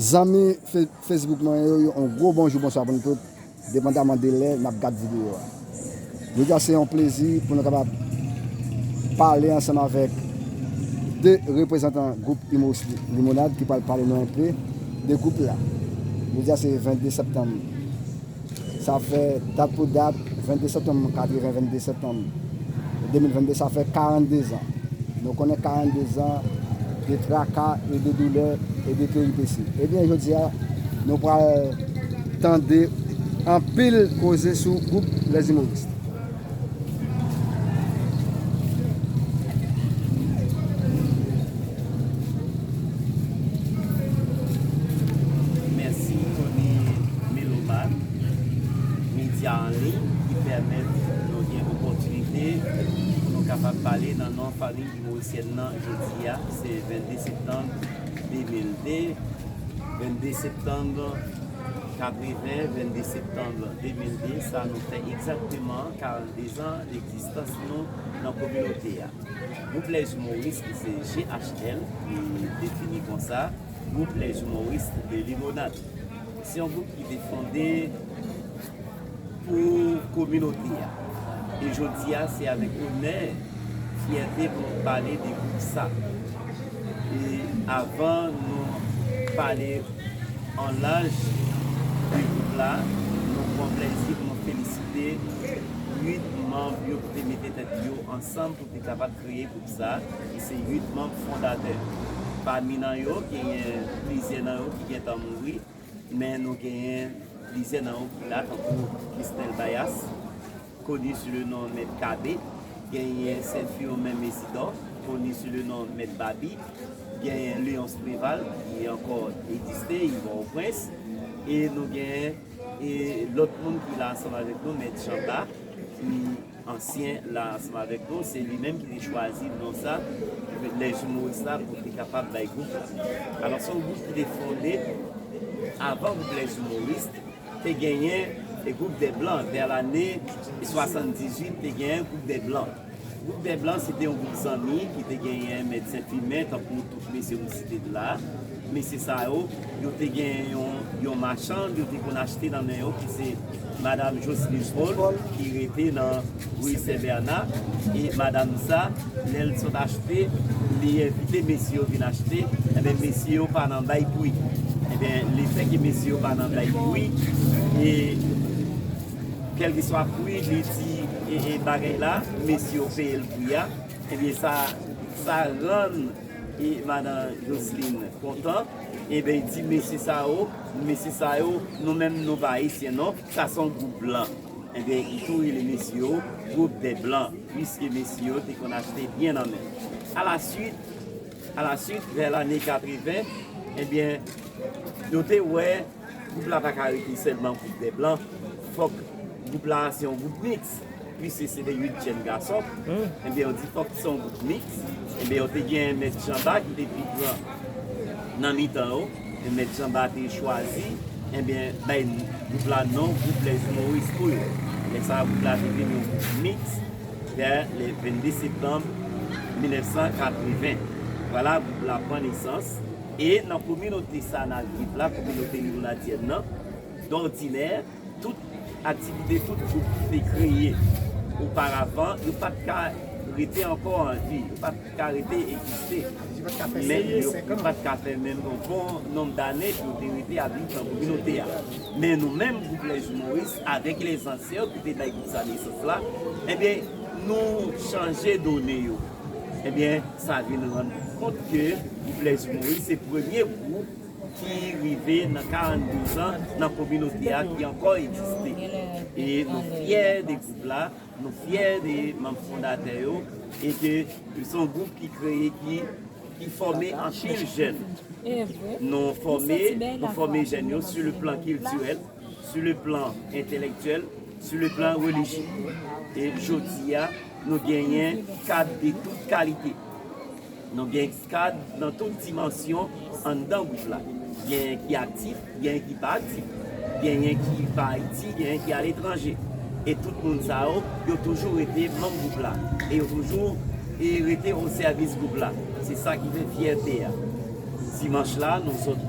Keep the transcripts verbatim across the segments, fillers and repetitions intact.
Zanmi Fe- Facebook mwen yo, yon gwo bonjou, bonswa pou nou tout, depandaman de lè n ap gad videyo a. Jodi a se yon plezi pou nou kapab pale ansanm avèk de reprezantan gwoup imoris Limonad ki pral pale nou enpe de gwoup la. Jodi a se vennde septanm. Sa fè dat pou dat, vennde septanm katreven, vennde septanm de mil vennde, sa fè karannde zan. Nou konnen karannde zan de traka e de doulè e de peripesi. Ebyen, jodi a, nou pral tande anpil koze sou gwoup Les Humoristes. Mèsi Tony Meloman, medya an liy ki pèmèt nou gen opòtinite pou nou kapab pale nan non fanmi imorisyèn nan jodi a, se vennde septanm de mil de, vennde septanm katreven, vennde septanm de mil de, sa nou fè egzakteman karannde zan legzistans nou nan kominote a. Gwoup Les Humoristes ki se G H L ki defini konsa, Gwoup Les Humoristes de Limonad. Se yon gwoup ki te fonde pou kominote a. E jodi a, se avèk onè, fyète pou nou pale de gwoup sa. E avan nou pale an laj de gwoup la, nou pran plèzi pou nou felisite uit manm yo ki te mete tèt yo ansanm pou te kapab kreye gwoup sa, ki se uit manm fondatè. Pami nan yo, genyen plizyè nan yo ki gentan mouri, men nou genyen plizyè nan yo ki la, tankou Christelle Bayas, koni sou le non Mèt Kabe, genyen Saint Firmin Mesidor, koni sou le non Mèt Babi, genyen Léonce Préval, ki ankò egziste, Yvon Prince, e nou genyen e lòt moun ki la ansanm avèk nou, Mèt Janba, ki ansyen la ansanm avèk nou, se li menm ki te chwazi non sa, Les Humoristes la, pou te kapab bay gwoup la. Alò, se yon gwoup ki te fonde avan gwoup Les Humoristes, te genyen e gwoup dè blan, vè lane swasanndizuit, te genyen gwoup dè blan. Gwoup dè blan, se te yon gwoup zanmi ki te genyen Mèt Saint Firmin, tankou tout mesye m site la. Mesye sa yo, yo te gen yon, yon machann, yo te konn achte nan men yo, ki se Madanm Jocelyne Paul, ki rete nan ri Sen Bèna. E madanm sa, lè l sot achte, li envite mesye yo vin achte, enben, mesye yo pa nan bay pri. Enben, lefètke mesye yo pa nan bay pri, e kèlkeswa pri li di e, e bagay la, mesye yo peye l pri a, ebyen, sa, sa rann e madan Jocelyn kontan. Ebyen, li di mesye sa yo, mesye sa yo, nou menm nou pa ayisyen non, sa se yon gwoup blan. Ebyen, li tou rele mesye yo gwoup dè blan, piske mesye yo te konn achte byen nan men. Alaswit, alaswit, vè lane katreven, ebyen, yo te wè gwoup la pa ka rete sèlman gwoup dè blan, fòk gwoup la se yon gwoup miks, piske se de uit jèn gason. Ebyen, yo di fòk se yon gwoup miks. Ebyen, yo te gen Mèt Janba ki te pi gran nan mitan yo. E Mèt Janba te chwazi, ebyen, bay gwoup la non gwoup Les Humoristes pou yo. Lè sa a, gwoup la te vin yon gwoup miks vè le vennde septanm mil nèf san katreven. Vwala, gwoup la pran nesans. E nan kominote sa n ap viv la, kominote limonadyen nan, dòdinè, tout aktivite, tout gwoup ki te kreye oparavan, yo pa t ka rete ankò an vi, yo pa t ka rete egziste. Men yo, yo pa t ka fè menm yon bon nonb dane pou yo te rete ap viv nan kominote a. Men nou menm, gwoup Les Humoristes, avèk lèzansè ki te bay gwoup sa nesans la, ebyen, nou chanje done yo. Ebyen, sa vin rann kont ke gwoup Les Humoristes se premye gwoup ki rive nan karannde zan nan kominote a ki ankò egziste. E nou fyè de gwoup la, nou fyè de manm fondatè yo, e ke se yon gwoup ki kreye, ki, ki fòme anpil jèn. Nou fòme, nou fòme jèn yo sou le plan kiltirèl, sou le plan entèlèktyèl, sou le plan relijye. E jodi a, nou genyen kad de tout kalite. Nou gen kad nan tout dimansyon anndan gwoup la. Genyen ki aktif, genyen ki pa aktif. Genyen ki pa Ayiti, genyen ki aletranje. E tout moun sa yo, yo toujou rete manm gwoup la. E yo toujou e rete o sèvis gwoup la. Se sa ki fè fyète a. Dimanch la, nou sot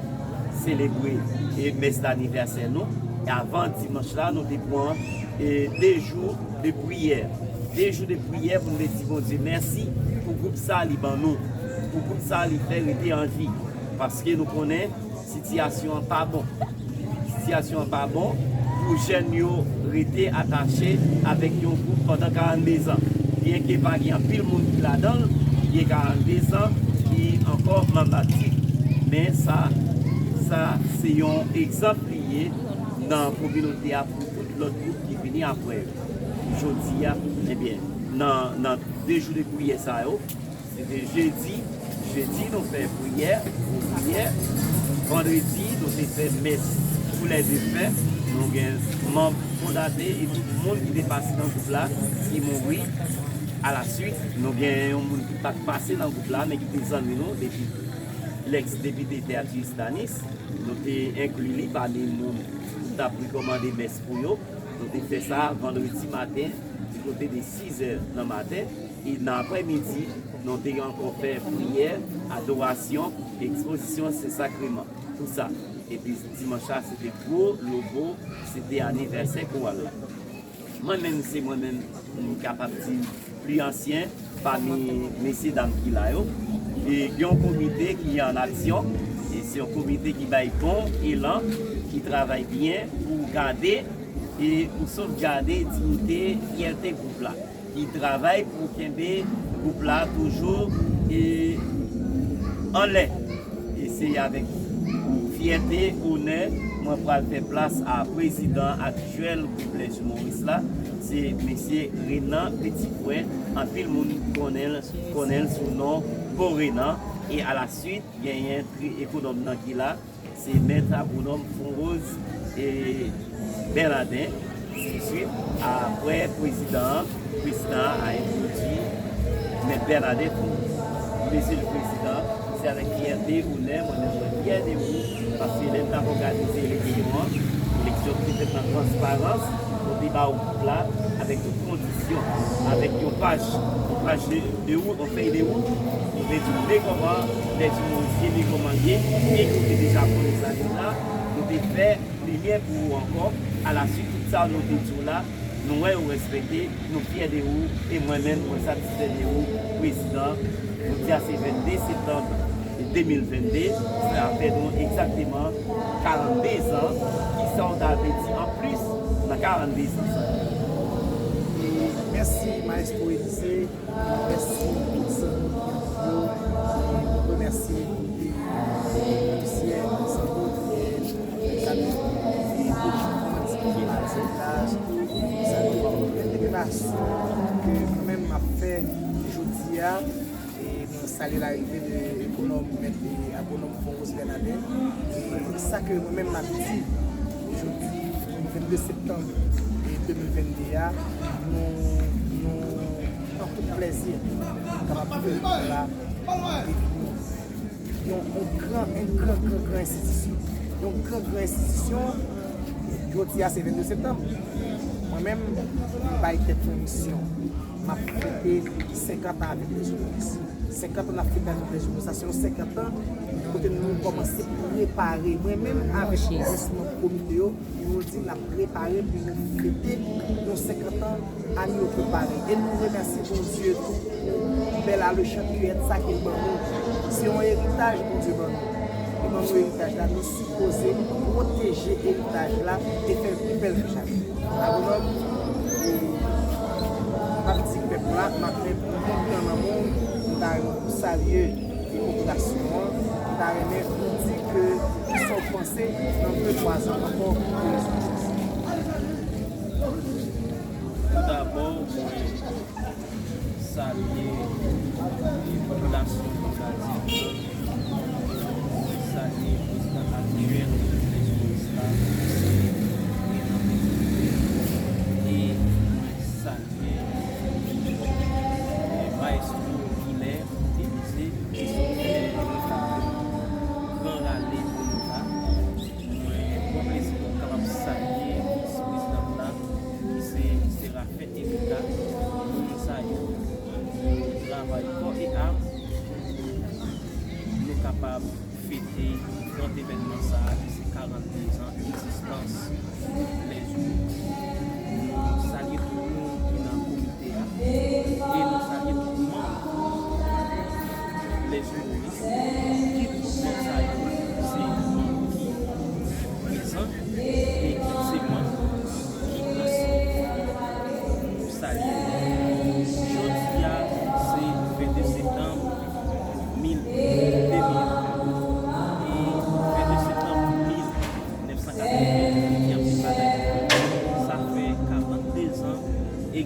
selebre e mès lanivèsè nou. E avan dimanch la, nou te pran e de jou de priyè. De jou de priyè pou nou te di Bondye mèsi pou gwoup sa li ban nou, pou gwoup sa li fè rete an vi. Paske nou konnen sitiyasyon an pa bon. Sitiyasyon an pa bon pou jèn yo rete atache avèk yon gwoup pandan karannde zan. Byenke pa gen anpil moun ki ladan l, gen karannde zan ki ankò manm aktif. Men sa, sa se yon egzanp li ye nan kominote a pou tout lòt gwoup ki vini apre yo. Jodi a, ebyen, nan, nan de jou de priyè sa yo, se te jedi, jedi nou fè priyè, gwo priyè, vandredi nou te fè mès pou lè defen, nou gen manm fondatè e tout moun ki te pase nan gwoup la ki mouri. Alaswit, nou gen yon moun ki pa t pase nan gwoup la, men ki te zanmi nou depi lèks depite Théâtre Stanis. Nou te enkli li pami moun ki t ap rekòmande mès pou yo. Nou te fè sa vandredi maten, di kote de sis è nan maten. E nan aprèmidi, nou te ankò fè priyè, adorasyon, ekspozisyon Sen Sakreman. Tou sa. Epi dimanch la, se te gwo lobo, se te anivèsè koral la. Mwen menm, se mwen menm, m kapab di, pli ansyen pami mesye dam ki la yo. E gen yon komite ki an aksyon, e se yon komite ki bay bon elan, ki travay byen pou gade e pou sovgade diyite, fyète gwoup la, ki travay pou kenbe gwoup la toujou e anlè. E se avèk fyète, onè, mwen pral fè plas a prezidan aktyèl gwoup Les Humoristes la, se mesye Renan Petitfrè. Anpil moun konnen l, konnen l sou non Bo Renan. E alaswit, genyen tri ekonòm nan ki la, se mèt agwonòm Fonrose e Bènaden. Tousuit, apre prezidan an, prezidan an a entwodui mèt Bènaden Fonrose. Mesye le prezidan, se avèk fyète, onè, mwen menm mwen fyè de ou, paske lè n t ap òganize eleksyon an, eleksyon ki te fèt nan transparans, nou te ba ou gwoup la avèk tout kondisyon, avèk yon paj, yon paj de, de wout, yon fèy de wout, pou te di nou men kòman lè timoun se men kòman l ye, e nou te deja konnen sa deja, nou te fè limyè pou ou ankò. Alaswit, tout sa nou te di w la, nou wè ou respekte, nou fyè de ou, e mwen menm, mwen satisfè de ou, prezidan. Jodi a se vennde septanm de mil vennde, sa fè nou egzakteman karannde zan. Kisa w ta vle di anplis nan karannde zan sa yo? E mèsi, Maestro Elysée. Mèsi tout zanmi yo. E mwen remèsye, e, Lucien, Sandro, Daniel, e, Kochi, Franz, Matilda, Sandro, Depi Masson, ke mwen menm m ap fè jodi a, e mwen salye larive de ekonòm, mèt, e, agwonòm Fonrose Bènaden. E sa ke mwen menm m ap di, jodi vennde septanm, e, de mil vennde a, nou, nou pran tout plèzi kapab fè la, epi yon, yon gran, yon gran, gran, gran enstitisyon. Yon gran, gran enstitisyon, jodi a se vennde septanm. Mwen menm, m bay tèt mwen misyon. M ap fete senkant an avèk Les Humoristes. Senkant an n ap fete avèk Les Humoristes, sa se yon senkant an kote nou kòmanse prepare. Mwen menm avèk rès manm komite yo, nou di n ap prepare pou nou fete yon senkant an a nou prepare. E nou remèsye Bondye tou pou bèl alechant kiyèt sa ke l ban nou. Se yon eritaj Bondye ban nou. Li ban nou eritaj la, nou sipoze pwoteje eritaj la e fè l pi bèl ke chak jou. Agwonòm, e, m ap di pèp la, m ap fè yon gran lanmou, m ta renmen pou salye e popilasyon an, m ta renmen pou di ke kisa w panse nan de twa zan ankò pou rezon. Tout dabò, mwen salye popilasyon Pòtadyè, mwen salye prezidan aktyèl Lezoris la, se Renan Petitfrè, e mwen salye Maestro Guilè Elysée, ki se yon gran rale pou nou la. Mwen pran plezi pou m kapab salye vis prezidan m la, ki se Serafin Erika. Moun sa yo, yo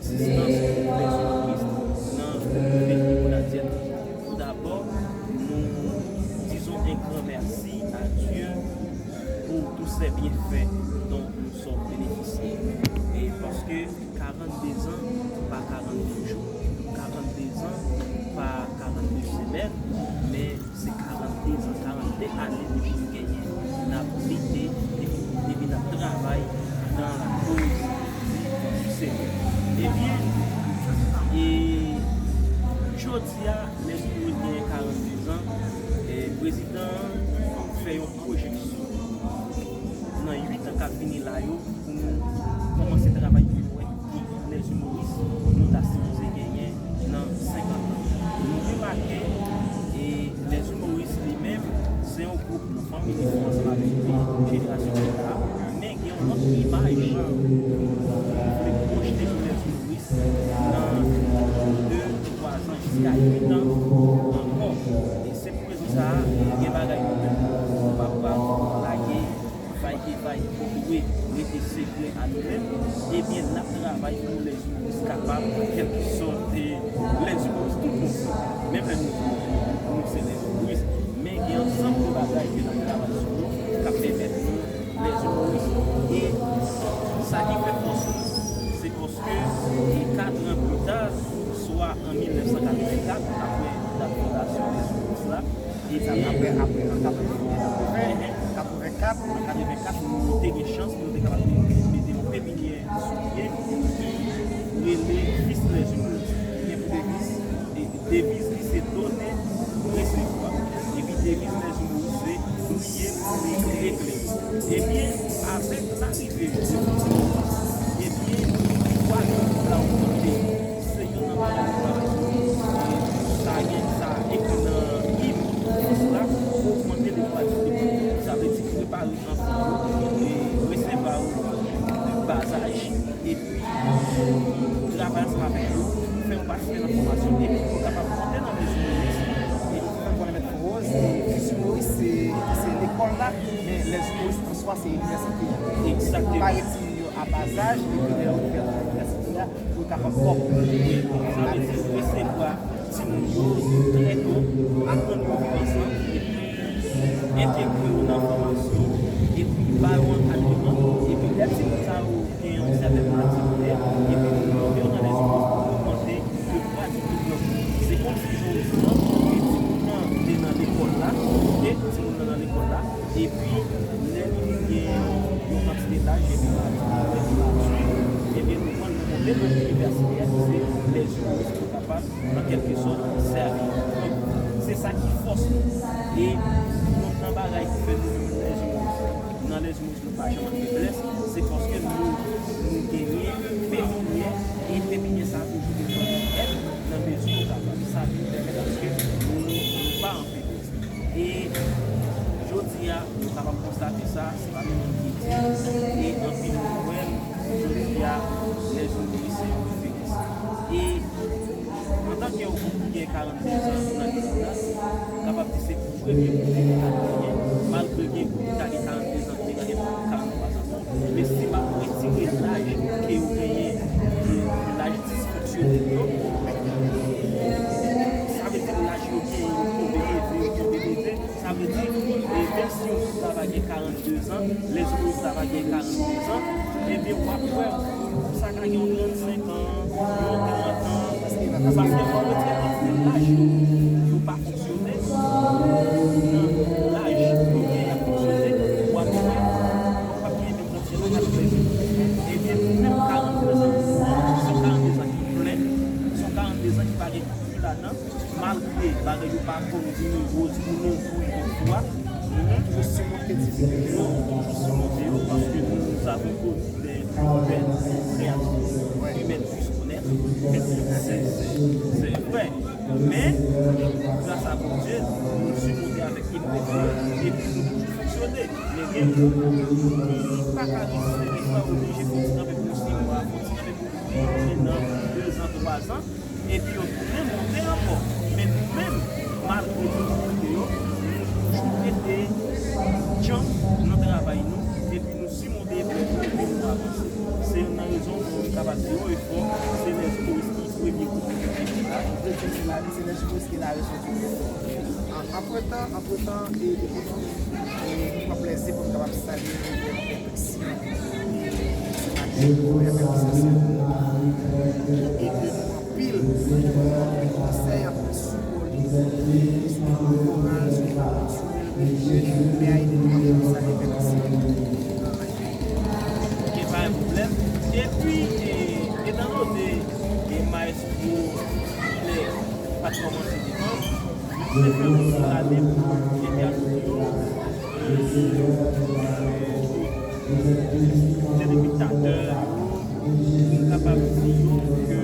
Rezistans pou lèzumanis nan peyi Bonadyèt. Tout dabò, nou dizon un grand merci à Dieu pour tous ces bienfaits dont nous sommes bénéficiés. E paske karannde zan pa karannde jou, karannde zan pa karannde semèn, men se karannde zan, karannde ane depi nou genyen n ap lite, depi, depi n ap travay nan lakoz di Senyè. Ebyen, e jodi a, lè nou genyen karannde zan, e prezidan an fè yon pwojeksyon. Nan uit an k ap vini la yo, pou nou kòmanse travay pou nou wè ki lèzumoris nou ta sipoze genyen nan senkant an. Nou remake, e lèzumoris li menm, se yon gwoup nou fanmi li fè ansanm avèk li, jenerasyon ki la, men gen yon lòt imaj nou vle pwojte pou lèzumoris nan de, twa zan, jiska uit an ankò. E se pou rezon sa a, gen bagay nou menm nou pa pral lage, bay ke bay, nou dwe rete sekrè a nou menm. Ebyen, n ap travay pou lèzumoris kapab, an kèlkesòt, e lèzumoris tout bon, menm lè nou di nou se lèzumoris, men gen ansanm de bagay ke n ap travay sou yo, k ap pèmèt nou lèzumoris. E sa ki fè fòs nou, se paske, e kat an pli ta, swa an mil nèf san katrevenkat, apre dat fondasyon lèzumoris la, e sa apre, apre, an katreven, katreven, katrevenkat, an katrevenkat, nou te gen chans pou nou te kapab mete yon pepinyè sou pye ki rele Fils lèzumoris, ki gen pou deviz, e deviz li se donner, recevoir. Epi deviz lèzumoris se prier, éclairer. Ebyen, avèk larive de Fils lèzumoris, ebyen, Gwadloup la ogmante. Se youn nan bagay nou travay sou li. E sa gen, sa ekri nan im Fis la, ogmante de Gwadloup. Sa vle di prepare anfan yo, e resevwa yo de bazaj, epi travay ansanm avèk yo, fè yo patisipe nan fòmasyon, epi pou yo kapab monte nan lèzumoris, epi fè yo konnen mèt Rose, e Fis Humoris, se, se lekòl la, men lèzumoris an swa, se inivèsite a. Egzakteman. Pa retire yo a bazaj, epi lè yo rive nan inivèsite a, pou yo kapab top. Sa vle di resevwa timoun yo trè to, aprann yo viv ansanm, epi entegre yo nan fòmasyon, epi ba yo ankadreman, epi lè timoun sa yo gen yon sètèn matirite, epi nou mete yo nan lèzumoris pou yo ogmante de Gwadloup. Se kòmsi jan w di an, e timoun nan te nan lekòl la, oke, timoun nan nan lekòl la, epi lè li vin gen yon kantite laj, epi li vin mati, ebyen nou pran l, nou monte l nan inivèsite a, ki se lèzumoris, pou kapab, an kèlke sòt, sèvi. Donk, se sa ki fòs nou. E youn nan bagay ki fè nou menm lèzumoris, nan lèzumoris nou pa janm an feblès, se paske nou, nou genyen pepinyè, e pepinyè sa a toujou bezwen èd nan mezi nou kapab. Sa vin pèmèt aske nou, nou pa an feblès. E jodi a, nou kapab konstate sa, se pa menm moun ki di, e anpil moun kwè l, jodi a, lèzumoris se yon referans. E antanke yon gwoup ki gen karannde zan nan listwa, nou kapab di se premye gwoup ki ta genyen, malgre gen gwoup ki ta gen karannde zan, ki te genyen karannde twa zan tou, men si m ap retire laj ke yo genyen, laj disfonksyonèl yo, sa vle di laj yo genyen, yo tonbe leve, yo tonbe leve, sa vle di, e, menm si yon moun ta va gen karannde zan, lèzumoris ta va gen karannde zan, ebyen, w ap wè, sa ka gen yon trannsenk an, yon trant an, paske lè w retire kantite laj yo, yo pa fonksyone, nan laj yo gen y ap fonksyone, w ap wè, w ap gen menm kantite laj ap pèdi. Ebyen, nou menm karannde zan, se yon karannde zan ki plen, se yon karannde zan ki pa gen kouri ladan, malgre bagay yo pa konn vini woz pou nou tou yon fwa, nou toujou simonte difikilte yo, nou toujou simonte yo, paske nous avons connu des péripéties, créatures humaines puissent connaître, c'est, c'est, c'est vrai. Men, gras a Bondye, nou simonte avèk eprèv yo, epi nou toujou fonksyone. Men gen gwoup ki pa ka reziste, defwa yo oblije fè ti kanpe pou sis mwa, fè ti kanpe pou sis mwa, nan de zan, twa zan, epi yo tounen monte ankò. Men nou menm, malgre difikilte yo, nou toujou rete djanm nan travay nou, epi nou simonte eprèv yo, epi nou avanse. Se youn nan rezon pou nou Pase yo e fò, se lèzimoris ki premye gwoup ki te la. Vle di se la, se lèzimoris ki la resòti. Antretan, antretan, e, e, e, e, m ap lèze pou m kapab salye Revè Christian. Se maten, Revè Christian, se yon moun ki ede nou anpil, ki ban nou anpil konsèy, anpil sipò, li, li sou plan moral, sou plan, sou plan relijye, men a ede nou anpil, sa te fè mèsi. Ok, pa gen pwoblèm. Epi, e, etan done, e, Maestro Claire pa t kòmanse devan, nou te fè yon ti rale pou entènot yo, e, e, telespektatè yo, nou kapab di yo ke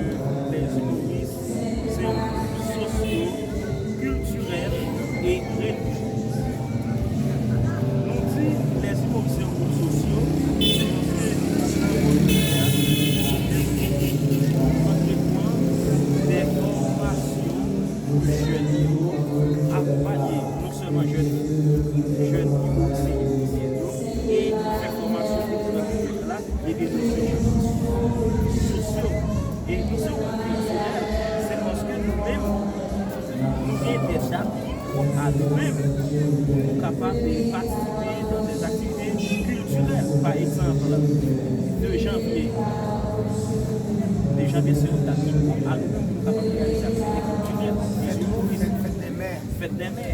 lèzimoris se yon gwoup sosyo, kiltirèl e relijye. Nou di lèzimoris se yon gwoup sosyo, se paske nou konn peyi a, antretan de fòmasyon pou jèn yo, akonpanye non sèlman jèn, jèn imoris e imorisyen yo, e fè fòmasyon ke nou ap fè la, ebyen, nou se yon gwoup sosyo. E nou se yon gwoup kiltirèl, se paske nou menm, nou gen de dat a nou menm pou nou kapab patisipe nan de aktivite kiltirèl. Pa egzanp, de janvye, de janvye se yon dat ki pwòp a nou menm pou nou kapab reyalize aktivite kiltirèl. Fèt, fèt dè mè. Fèt dè mè,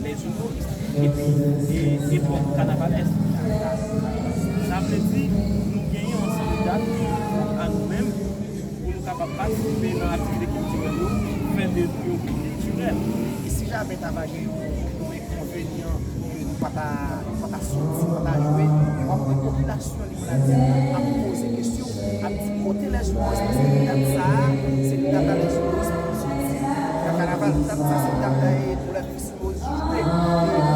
lèzimoris, epi, e, epòk kanavalès. Sa vle di, nou genyen yon ansanm dat ki pwòp a nou menm pou nou kapab patisipe nan aktivite kiltirèl yo, fè de nou yon gwoup kiltirèl. E si jamè ta va gen yon, yon enkonvenyan ke nou pa ta, nou pa ta soti, nou pa ta jwe, w ap wè popilasyon Limonad ap poze kesyon, ap di kote lèzimoris, paske dat sa a, se dat a lèzimoris pou soti nan kanaval. Dat sa, se dat a, e, pou lè Simoz jwe. E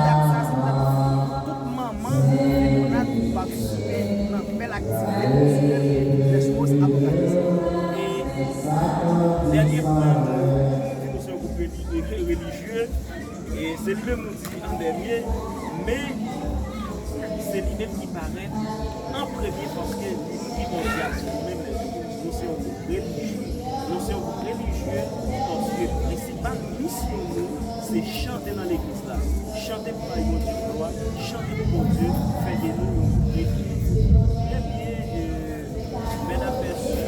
dat sa, se dat tout manman Limonad pou patisipe nan bèl aktivite kiltirèl ke Lèsimoz ap òganize. E dènye pwen, nou, nou di nou se yon gwoup reli-, relijye. E se li menm nou di an dènye, men se li menm ki parèt an premye paske li, li mondyal. Nou menm, lèzimoris, nou se yon gwoup relijye. Nou se yon gwoup relijye paske prensipal misyon nou, se chante nan legliz la, chante pou bay Bondye glwa, chante pou Bondye fè de nou yon gwoup relijye. Ebyen, e, medam, mesye,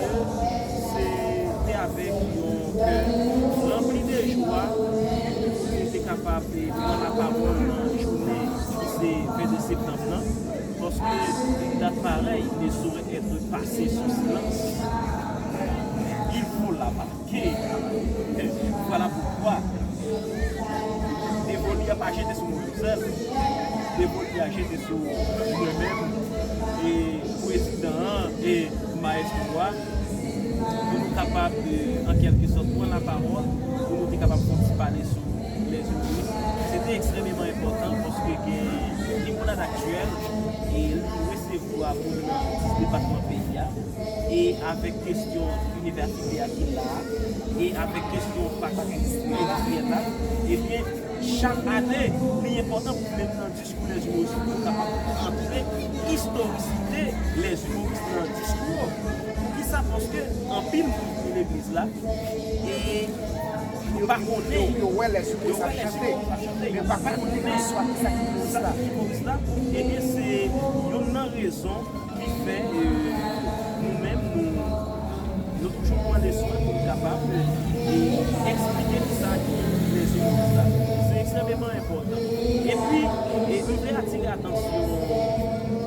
se te avèk yon kè ranpli de jwa pou nou te kapab, e, pran lapawòl nan jounen ki se ven de septanm nan, paske yon dat parèy ne saurait être passé sous silence. Il faut la marquer. Vwala poukwa devoli a pa jete sou mwen menm sèl. Devoli a jete sou mwen menm, e prezidan an, e mayestwo a, pou nou kapab, e, an kèlke sòt, pran lapawòl, pou nou te kapab fè yon ti pale sou lèzimoris. Se te ekstrèmeman enpòtan paske gen Limonad aktyèl, e li resevwa moun nan dis depatman peyi a. E avèk kesyon inivèsite a ki la a, e avèk kesyon pak endistriyèl la, ebyen, chak ane, li enpòtan pou nou menm nan diskou lèzimoris pou nou kapab antre istorisite lèzimoris nan diskou yo. Poukisa? Paske anpil moun ki legliz la, e yo pa konnen, yo, yo wè lèzimoris ap chante, men yo pa konnen an swa kisa ki lèzimoris la. Ebyen, se youn nan rezon ki fè, e, nou menm, nou, nou toujou pran leson pou n kapab, e, eksplike kisa ki lèzimoris la. Se ekstrèmeman enpòtan. Epi, e, m vle atire atansyon,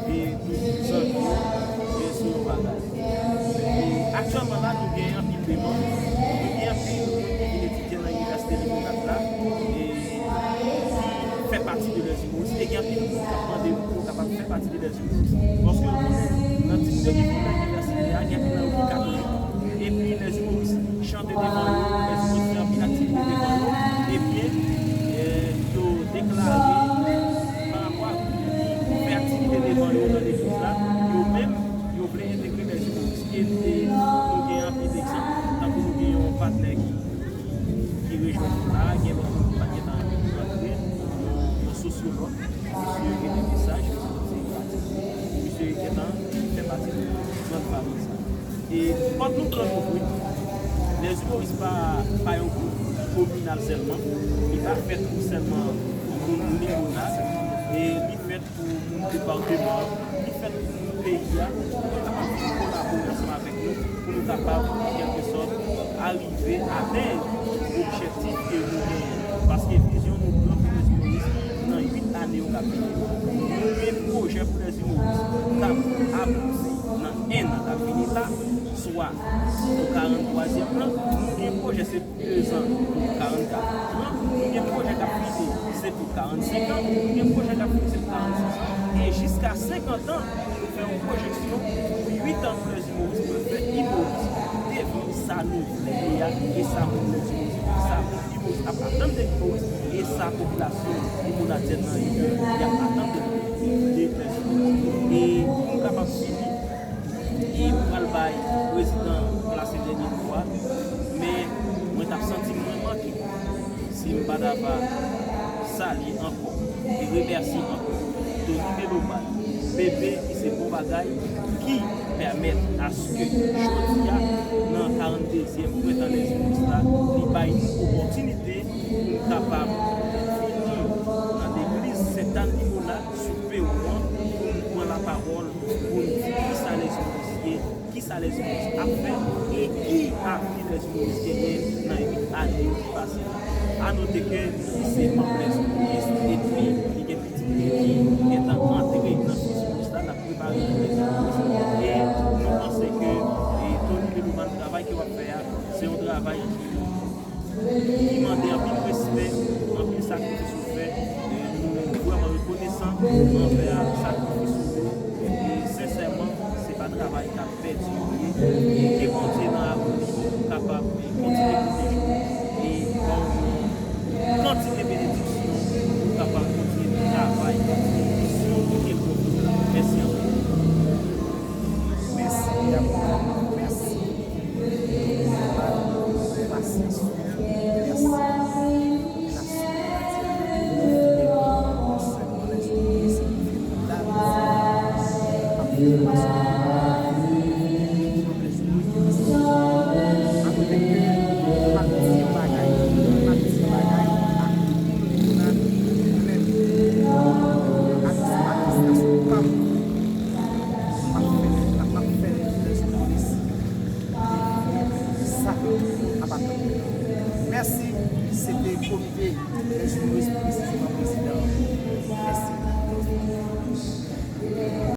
e, tout zanmi yo, e, sou yon bagay. E, aktyèlman la, nou gen anpil demann, nou gen anpil moun ki vin etidye nan Inivèsite Limonad la, e, ki fè pati de lèzimoris, e gen anpil moun k ap mande nou pou nou kapab fè pati de lèzimoris. Paske nou konnen, nan dis yo ki vin nan inivèsite a, gen anpil nan yo ki katolik. Epi lèzimoris chante devan yo, lèzimoris fè anpil aktivite devan yo, ebyen, e, yo deklare pa rapò a fè aktivite devan yo nan legliz la, yo menm, yo vle entegre lèzimoris. E, e nou gen anpil egzanp, tankou nou gen yon patnè ki, ki rejwenn nou la, gen lòt moun ki pa t gentan antre, yon, yon sosyològ, misye gen de mesaj, misye gentan fè pati de Nan fabrik sa. E pòt nou gran louvri. Les Humoristes pa, pa yon gwoup kominal sèlman. Li pa fèt pou sèlman moun Limonad. E li fèt pou moun depatman an. Li fèt pou moun peyi a. Pou nou kapab vin kolabore ansanm avèk nou. Pou nou kapab, an kèlke sòt, arive atenn objektif ke nou genyen. Paske vizyon nou gran pou Les Humoristes nan uit ane yo k ap vini. Nou gen pwojè pou Les Humoristes k ap abouti nan en an k ap vini la, swa pou karant twazyèm lan. Nou gen pwojè se pou dezan pou karannkat an. Nou gen pwojè k ap vini se pou karannsenk an. Nou gen pwojè k ap vini se pou karannsis an. E jiska senkant an, nou fè yon pwojeksyon pou uit an pou Les Humoristes, pou fè Humoristes devni sa nou vle ye a e sa moun Les Humoristes, sa moun Humoristes ap atann de Humoristes e sa popilasyon limonadyen nan ye, y ap atann de, de Les Humoristes. E pou m kapab fini, e m pral bay prezidan plase dènye mo a, men mwen t ap santi m mwen manke si m pa ta va salye ankò e remèsye ankò Tony Melomane, Bebe ki se bon bagay, ki pèmèt aske jodi a, nan karanndezyèm prentan Les Humoristes la, li bay nou opòtinite pou n kapab vini nan legliz Sentàn Limonad sou pewon an, pou n pran lapawòl, pou n di kisa Les Humoristes ye, kisa Les Humoristes ap fè, e ki avni Les Humoristes genyen nan uit ane yo ki pase la. A note ke li se manm Les Humoristes, epi li gen pitit li ki gentan antre nan fis Humoristes la, n ap prepare pou Les Humoristes. E nou panse ke, e, Tony Melomane, travay ke w ap fè a, se yon travay ki ki mande anpil respè, anpil sakrifis ou fè. E nou vrèman rekonesan anvè sakrifis ou yo. E sensèman, se pa travay k ap pèdi yo ye. E ke Bondye nan amou li kapab kontinye pwoteje w e ba w yon kantite benediksyon pou w kapab kontinye travay, kontinye misyon ke l konfye w la. Mèsi anpil. Mèsi, Abraham. Mèsi. Pasyans ou. Mèsi. Popilasyon ayisyen nan fidèl, non sèlman lè jounalis ki fidèl, ap fè pasyon pou lè jounalis ki fidèl. Akote ke m ap di yon bagay, m ap di yon bagay ak tout moun ki nan li menm. Ak sou administrasyon pa m, m ap fè, m ap fè lè jounalis. Sa ap atann. Mèsi, se te komite Les Humoristes, pi presizeman prezidan. Mèsi.